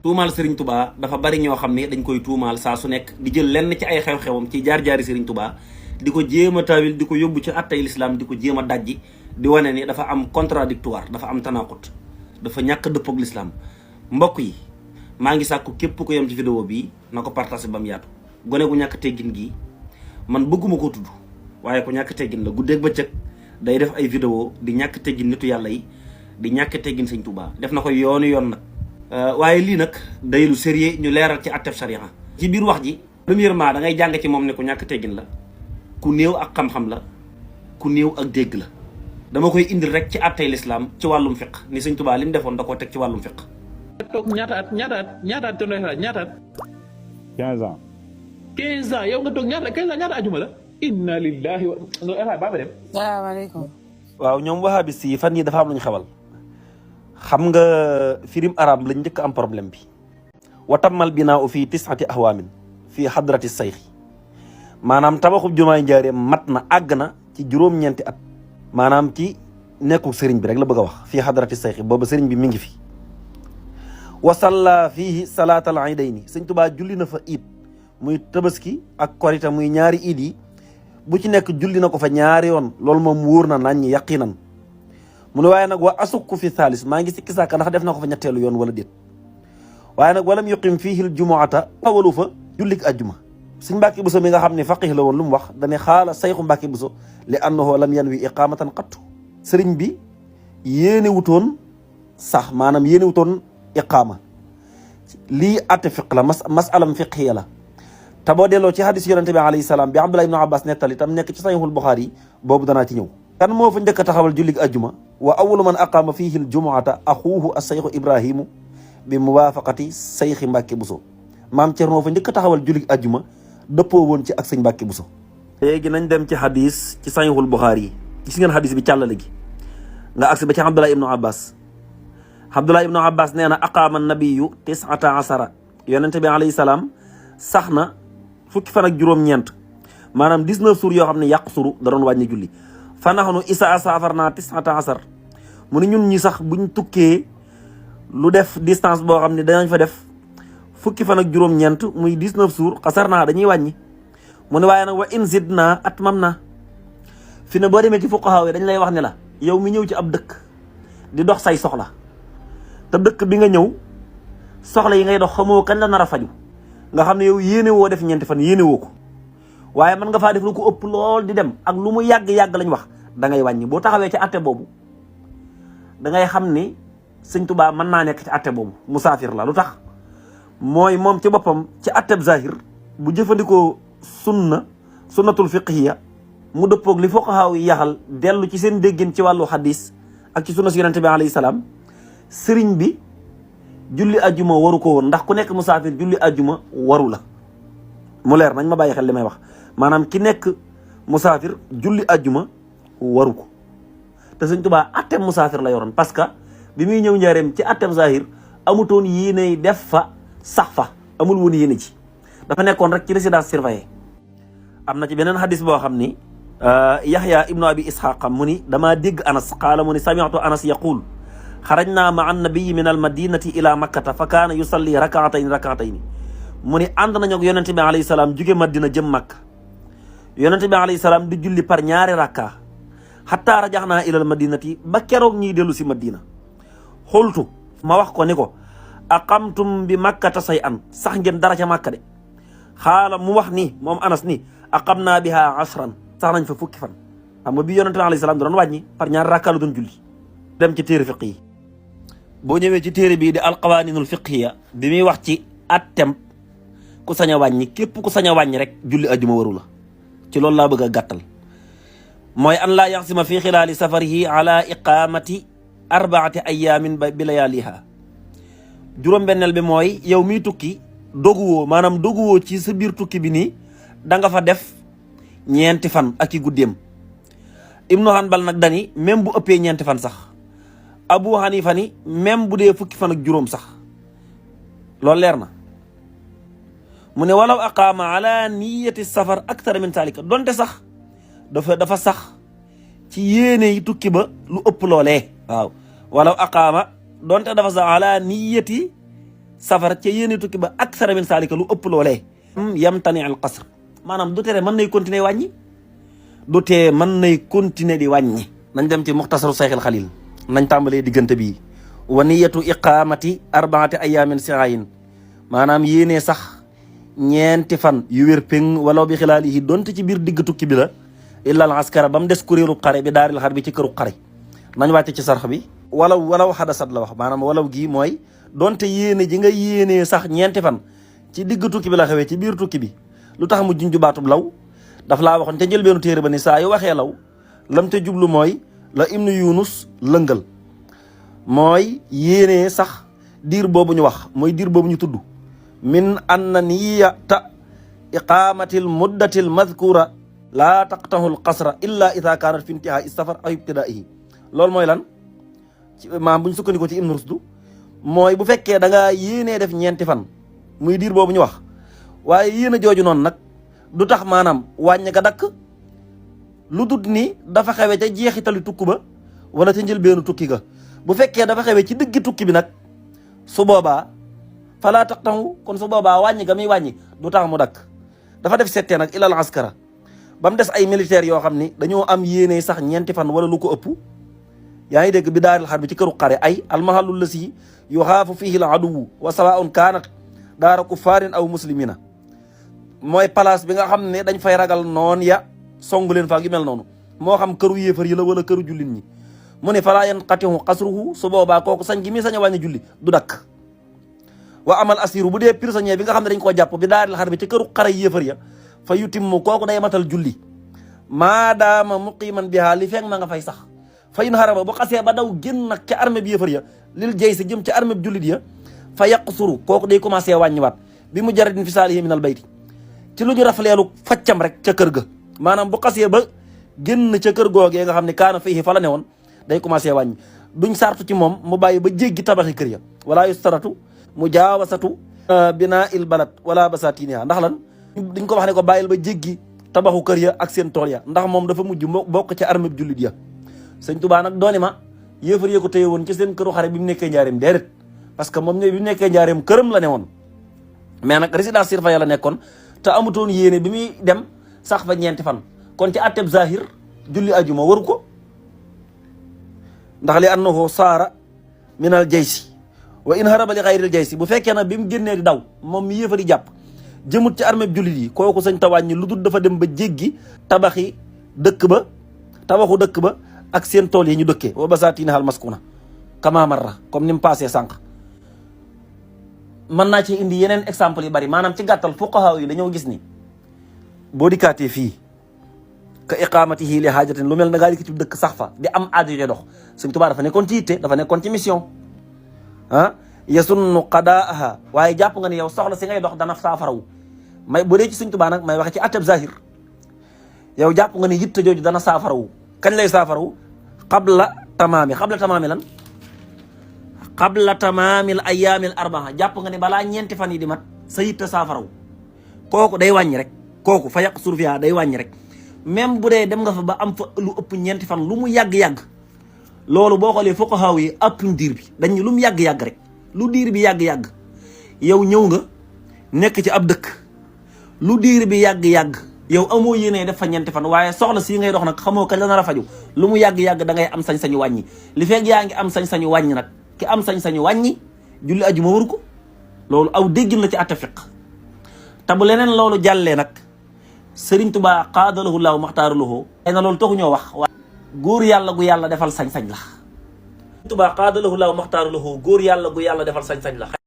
tuumaal Serigne Touba dafa bari ñoo xam ne dañ koy tuumaal saa su nekk di jël lenn ci ay xew-xewam ci jaar-jaari Serigne Touba di ko jéem a taawil di ko yóbbu ci attay lislaam di ko jéem a dajji di wane ni dafa am contradictoire dafa am tanaqut dafa ñàkk dëppoog lislaam. mbokk yi maa ngi sàkku képp ku yem ci vidéo bi na ko partagé ba mu yaatu. gone gu ñàkk teggin gi man bëgguma koo tudd waaye ku ñàkk teggin la guddeeg bëccëg day def ay vidéo di ñàkk teggin nitu yàlla yi di ñàkk teggin Sëñ Touba def na ko yoonu yoon nag. waaye lii nag day lu sérieux ñu leeral ci atteb sariya ci biir wax ji. premièrement da ngay jàng ci moom ne ku ñàkk teggin la, ku néew ak xam-xam la, ku néew ak dégg la. dama koy indil rek ci attey lislaam ci wàllum fiq ni Sëñ Touba li mu defoon da koo teg ci wàllum fiq. toog ñaata at ñaata at ñaata at. 15 ans. 15 ans yow nga toog ñaata ajuma la. inna lillahi wa baba dem. salaamaaleykum. waaw ñoom wahabis yi fan yi dafa am lu ñu xewal. xam nga firim arab lañ njëkk am problème bi. watammal binaa u fii tisati ahwaamin fii hadrati sayxi maanaam tabaxub jumaay njaareem mat na àgg na ci juróom-ñeenti at. maanaam ci nekku sëriñ bi rek la bëgg a wax fii hadrati sayxi booba sëriñ bi mi ngi fi. wasalla fiihi salaatal iidayni Sëñ Tuubaa julli na fa iid muy tabaski ak korita muy ñaari iid yi bu ci nekk julli na ko fa ñaari yoon loolu moom wóor na nañ yaqinan mu ne waaye nag wa asukku fi thalis maa ngi sikki sàkka ndax def na ko fa ñetteelu yoon wala déet waaye nag walam yuqim fiihi ljumuata tawalu fa jullik ajjuma. Sëñ Mbàkke Buso mi nga xam ne faqih la woon lu mu wax dane xaala sayxu Mbàkke Buso li annahu lam yanwi iqamatan qattu sëriñ bi yéene wutoon sax maanaam yéene wutoon iqaama. lii atte fiq la masalam fiqhiya la te boo delloo ci hadis yonente bi alayhi salaam bi Abdullah ibn Abbas nettali tam nekk ci sahihul Buxaari boobu danaa ci ñëw. kan moo fa njëkk a taxawal jullig ajjuma wa awalu man aqaama fiihi ljumuata axuuhu as-sayxu Ibrahimu bi muwaafaqati sayxi Mbàkke Buso maam Cerno fa njëkk a taxawal jullig ajjuma dëppoo woon ci ak sëñ Mbàkke Buso. léegi nañ dem ci hadis ci sahihul Buxaari yi gis ngeen hadis bi càllale gi nga agsi ba ci Abdullah ibn Abbas. Abdullah ibnu Abbas nee na aqaama nabiyu 19 yonente bi alayhi salaam sax na fukki fan ak juróom-ñeent maanaam 19 jours yoo xam ne yàq suru da doon wàññi julli fa naxnu isa safar naa 19 mu ne ñun ñi sax buñ tukkee lu def distance boo xam ne danañ fa def fukki fan ak juróom-ñeent muy 19 jours xasar naa dañuy wàññi mu ne waaye nag wa in zidna atmam na fi ne boo demee ci fuqahaa yi dañ lay wax ne la yow mi ñëw ci ab dëkk di dox say soxla te dëkk bi nga ñëw soxla yi ngay dox xamoo kañ la nar a faju nga xam ne yow yéene woo def ñeenti fan yéene woo ko waaye mën nga faa def lu ko ëpp lool di dem ak lu mu yàgg-yàgg lañ wax da ngay wàññi boo taxawee ci atte boobu da ngay xam ni Sëñ Tuubaa mën naa nekk ci atte boobu musaafir la lu tax mooy moom ci boppam ci atteb zahir bu jëfandikoo sunnatul fiqhiya mu dëppoog li fuqahaa yi yaxal dellu ci seen déggin ci wàllu xadis ak ci sunna si yonente bi alayhi salaam sëriñ bi julli ajjuma waru ko woon ndax ku nekk musaafir julli ajjuma waru la mu leer nañ ma bàyyi xel li may wax maanaam ki nekk musaafir julli ajjuma waru ko te Sëñ Tuubaa attem musaafir la yoroon parce que bi muy ñëw njaareem ci attem zahir amutoon yéene def fa sax fa amul woon yéene ci dafa nekkoon rek ci résidence surveillée. am na ci beneen hadis boo xam ni Yaxya ibnu abi Isxaaq mu ni damaa dégg Anas qaala mu ni sami'tu Anas yaqul xarajnaa ma annabiyi min almadinati ila makkata fa kaana yusalli rakaatayni mu ni ànd nañu ak yonente bi alayhi salaam jóge Madina jëm Makka yonente bi alayhi salaam di julli par ñaari rakka xataa rajaxnaa ilal madinati ba keroog ñiy dellu si Madina xultu ma wax ko ni ko aqamtum bi makkata say an sax ngeen dara ca Makka de xaala mu wax ni moom Anas ni aqamnaa biha ashran sax nañ fa fukki fan xam nga bi yonente bi alayhi salaam doon wàññi par ñaari rakka la doon julli dem ci téere fiq yi boo ñëwee ci téere bii di alqawaninul fiqhiya bi muy wax ci attem ku sañ a wàññi képp ku sañ a wàññi rek julli ajjuma waru la ci loolu laa bëgg a gàttal mooy an laa yaxsima fi xilaali safarihi ala iqamati 4 ayamin bi layaaliha juróom-benneel bi mooy yow miy tukki doguwoo maanaam doguwoo ci sa biir tukki bi nii da nga fa def ñeenti fan ak i guddeem Ibnu Hanbal nag dani même bu ëppee ñeenti fan sax Abu Hanifa ni même bu dee fukki fan ak juróom sax loolu leer na mu ne walaw aqaama ala niyati safar akthara min zalika donte sax dafa sax ci yéene yi tukki ba lu ëpp loolee waaw walaw aqaama donte dafa sax ala niyati safar ca yéene tukki ba aksara min saalika lu ëpp loolee yamtani al qasr maanaam du tere mën nay continuer wàññi du tee mën nay continuer di wàññi. nañ dem ci muxtasaru sayxil xalil nañ tàmbalee diggante bii wa niyatu iqaamati arbaati ayaamin siayin maanaam yéenee sax ñeenti fan yu wér péng walaw bi xilaalihi donte ci biir digg tukki bi la illa al askara ba mu des kuréelu xare bi daaril xar bi ci këru xare nañ wàcce ci sarx bi walaw xadasat la wax maanaam walaw gii mooy donte yéene ji nga yéenee sax ñeenti fan ci digg tukki bi la xewee ci biir tukki bi lu tax mu junju baatub law daf laa waxoon te njëlbeenu téere ba ni saa yu waxee law lam te jublu mooy la ibnu yunus lëngal mooy yéenee sax diir boobu ñu wax mooy diir boobu ñu tudd min anna niyata iqamatil muddatil madkura laa taqtahu l qasra illa ida kaanat fi intihaa safar aw ibtidaihi loolu mooy lan maam bu ñu sukkandikoo ci ibnu rusdu mooy bu fekkee da nga yéenee def ñeenti fan muy diir boobu ñu wax waaye yéen a jooju noonu nag du tax maanaam wàññi ga dakk lu dut ni dafa xewe ca jeexitali tukki ba wala ca njëlbeenu tukki ga bu fekkee dafa xewe ci diggi tukki bi nag su boobaa falaa taqtahu kon su boobaa wàññi ga muy wàññi du tax mu dakk dafa def settee nag ilal askara ba mu des ay militaires yoo xam ni dañoo am yéene sax ñeenti fan wala lu ko ëpp yaa ngi dégg bi daaril xar bi ci këru xare ay almahallu lasi yuxaafu fihi al aduwu wa sawaun kaanat daara kuffaarin aw muslimina mooy place bi nga xam ne dañ fay ragal noon ya songu leen faak yu mel noonu moo xam këru yéefar yi la wala këru jullit ñi mu ne falaa yanqatihu qasruhu su boobaa kooku sañ gi mi sañ a wàññi julli du dakk wa amal asiru bu dee prisonnier bi nga xam ne dañ koo jàpp bi daaril xar bi ci këru xare yéefar ya fa yutimmu kooku day matal julli maadaama muqiman biha li feeg ma nga fay sax fa in haraba bu xasee ba daw génn nag ca armée bi yéefar ya lil jay si jëm ca armée bi jullit ya fa yaqsuru kooku day commencé wàññiwaat bi mujarradin fisaalihi min al bayti ci lu ñu rafleelu faccam rek ca kër ga maanaam bu xasee ba génn ca kër googee nga xam ne kaana fihi fa la ne woon day commencé wàññi duñ sartu ci moom mu bàyyi ba jéggi tabaxi kër ya wala yustaratu mujaawasatu binaa il balad wala basatiniha ndax lan duñ ko wax ne ko bàyyil ba jéggi tabaxu kër ya ak seen tool ya ndax moom dafa mujj bokk ca armée bi jullit ya sëñ Tuubaa nag dooni ma yéefar yee ko téye woon ci seen këru xare bi mu nekkee njaareem déedéet parce que moom ne bi mu nekkee njaareem këram la ne woon mais nag résidence surveillée la nekkoon te amutoon yéene bi muy dem sax fa ñeenti fan kon ci atteb zahir julli ajuma waru ko ndax li annahu saara min al jaysi wa in haraba li xayril jaysi bu fekkee nag bi mu génnee di daw moom mi yéefari jàpp jëmut ci armée bi jullit yi kooku sañ ta wàññi lu dul dafa dem ba jéggi tabaxu dëkk ba ak seen tool yi ñu dëkkee wa basaatiniha al maskuna kama marra comme ni mu passé sànq mën naa ci indi yeneen exemple yu bari maanaam ci gàttal fuqaha yi dañoo gis ni boo dikkaatee fii ka iqamatihi li haajatin lu mel na ngaa dikk ci dëkk sax fa di am aajo jo dox Sëñ Tuubaa dafa nekkoon ci yitte dafa nekkoon ci mission yasunnu qadaaha waaye jàpp nga ni yow soxla si ngay dox dana saafarawu may bu dee ci Sëñ Tuubaa nag may waxe ci atteb zahir yow jàpp nga ni yitte jooju dana saafarawu kañ lay saafarawu qabla tamaami lan qabla tamaamil ayaamil arbaa jàpp nga ne balaa ñeenti fan yi di mat sa yitte saafaraw kooku day wàññi rek kooku fa yàq surfiya day wàññi rek même bu dee dem nga fa ba am fa lu ëpp ñeenti fan lu mu yàgg-yàgg loolu boo xoolee fuqahaa yi ëppuñ diir bi dañ lu mu yàgg-yàgg rek lu diir bi yàgg-yàgg yow ñëw nga nekk ci ab dëkk lu diir bi yàgg-yàgg yow amoo yéene def fa ñeenti fan waaye soxla si ngay dox nag xamoo kañ la nar a faju lu mu yàgg-yàgg da ngay am sañ-sañu wàññi li fekk yaa ngi am sañ-sañu wàññi nag ki am sañ-sañu wàññi julli ajuma waru ko loolu aw déggin la ci atte fiq te bu leneen loolu jàllee nag Sëriñ Tuubaa qaadalahu llaahu maxtaaralahu ay na loolu taxu ñoo wax waaye góor yàlla gu yàlla defal sañ-sañ la Sëriñ Tuubaa qaadalahu llaahu maxtaaralahu góor yàlla gu yàlla defal sañ-sañ la